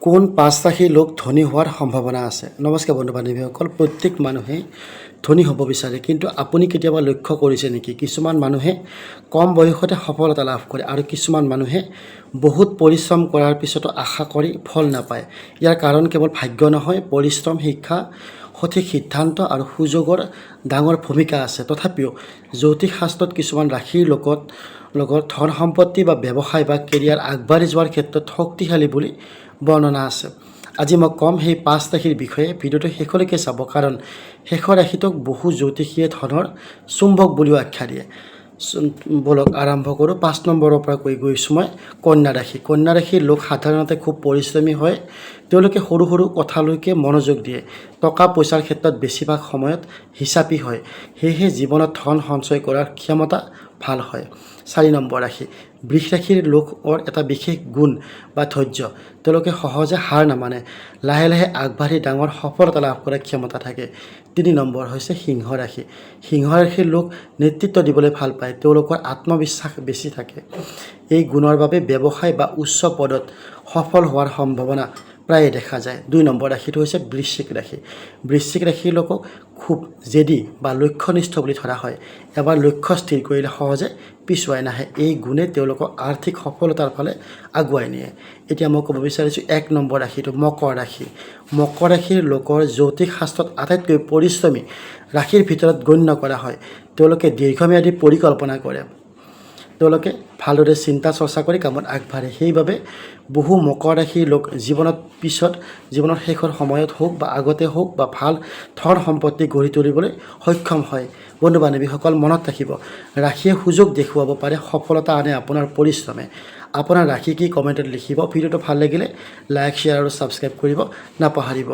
কোন পাঁচ ৰাশিৰ লোক ধনী হোৱাৰ সম্ভাৱনা আছে? নমস্কাৰ বন্ধু বান্ধৱীসকল। প্ৰত্যেক মানুহে ধনী হ'ব বিচাৰে, কিন্তু আপুনি কেতিয়াবা লক্ষ্য কৰিছে নেকি, কিছুমান মানুহে কম বয়সতে সফলতা লাভ কৰে আৰু কিছুমান মানুহে বহুত পৰিশ্ৰম কৰাৰ পিছতো আশা কৰি ফল নাপায়? ইয়াৰ কাৰণ কেৱল ভাগ্য নহয়। পৰিশ্ৰম, শিক্ষা, সঠিক সিদ্ধান্ত আৰু সুযোগৰ ডাঙৰ ভূমিকা আছে। তথাপিও জ্যোতিষ শাস্ত্ৰত কিছুমান ৰাশিৰ লগত ধন সম্পত্তি বা ব্যৱসায় বা কেৰিয়াৰ আগবাঢ়ি যোৱাৰ ক্ষেত্ৰত শক্তিশালী বুলি বৰ্ণনা আছে। আজি মই ক'ম সেই পাঁচ ৰাশিৰ বিষয়ে। ভিডিঅ'টো শেষলৈকে চাব, কাৰণ শেষৰ ৰাশিটোক বহু জ্যোতিষীয়ে ধনৰ চুম্বক বুলিও আখ্যা দিয়ে। ব'লক, আৰম্ভ কৰোঁ। 5 নম্বৰৰ পৰা কৈ গৈছোঁ মই। কন্যা ৰাশি। কন্যা ৰাশিৰ লোক সাধাৰণতে খুব পৰিশ্ৰমী হয়। তেওঁলোকে সৰু সৰু কথালৈকে মনোযোগ দিয়ে। টকা পইচাৰ ক্ষেত্ৰত বেছিভাগ সময়ত হিচাপী হয়। সেয়েহে জীৱনত ধন সঞ্চয় কৰাৰ ক্ষমতা ভাল হয়। 4 নম্বৰ ৰাশি বৃষ ৰাশিৰ লোকৰ এটা বিশেষ গুণ বা ধৈৰ্য। তেওঁলোকে সহজে হাৰ নামানে। লাহে লাহে আগবাঢ়ি ডাঙৰ সফলতা লাভ কৰাৰ ক্ষমতা থাকে। 3 নম্বৰ হৈছে সিংহ ৰাশি। সিংহ ৰাশিৰ লোক নেতৃত্ব দিবলৈ ভাল পায়। তেওঁলোকৰ আত্মবিশ্বাস বেছি থাকে। এই গুণৰ বাবে ব্যৱসায় বা উচ্চ পদত সফল হোৱাৰ সম্ভাৱনা প্ৰায়ে দেখা যায়। 2 নম্বৰ ৰাশিটো হৈছে বৃশ্চিক ৰাশি। বৃশ্চিক ৰাশিৰ লোকক খুব জেদী বা লক্ষ্যনিষ্ঠ বুলি ধৰা হয়। এবাৰ লক্ষ্য স্থিৰ কৰিলে সহজে পিছুৱাই নাহে। এই গুণে তেওঁলোকক আৰ্থিক সফলতাৰ ফালে আগুৱাই নিয়ে। এতিয়া মই ক'ব বিচাৰিছোঁ 1 নম্বৰ ৰাশিটো, মকৰ ৰাশি। মকৰ ৰাশিৰ লোকৰ জ্যোতিষ শাস্ত্ৰত আটাইতকৈ পৰিশ্ৰমী ৰাশিৰ ভিতৰত গণ্য কৰা হয়। তেওঁলোকে দীৰ্ঘম্যাদী পৰিকল্পনা কৰে। তেওঁলোকে ভালদৰে চিন্তা চৰ্চা কৰি কামত আগবাঢ়ে। সেইবাবে বহু মকৰ ৰাশিৰ লোক জীৱনত পিছত, জীৱনৰ শেষৰ সময়ত হওক বা আগতে হওক বা ভাল ধন সম্পত্তি গঢ়ি তুলিবলৈ সক্ষম হয়। বন্ধু বান্ধৱীসকল, মনত ৰাখিব, ৰাশিয়ে সুযোগ দেখুৱাব পাৰে, সফলতা আনে আপোনাৰ পৰিশ্ৰমে। আপোনাৰ ৰাশি কি, কমেণ্টত লিখিব। ভিডিঅ'টো ভাল লাগিলে লাইক, শ্বেয়াৰ আৰু ছাবস্ক্ৰাইব কৰিব নাপাহৰিব।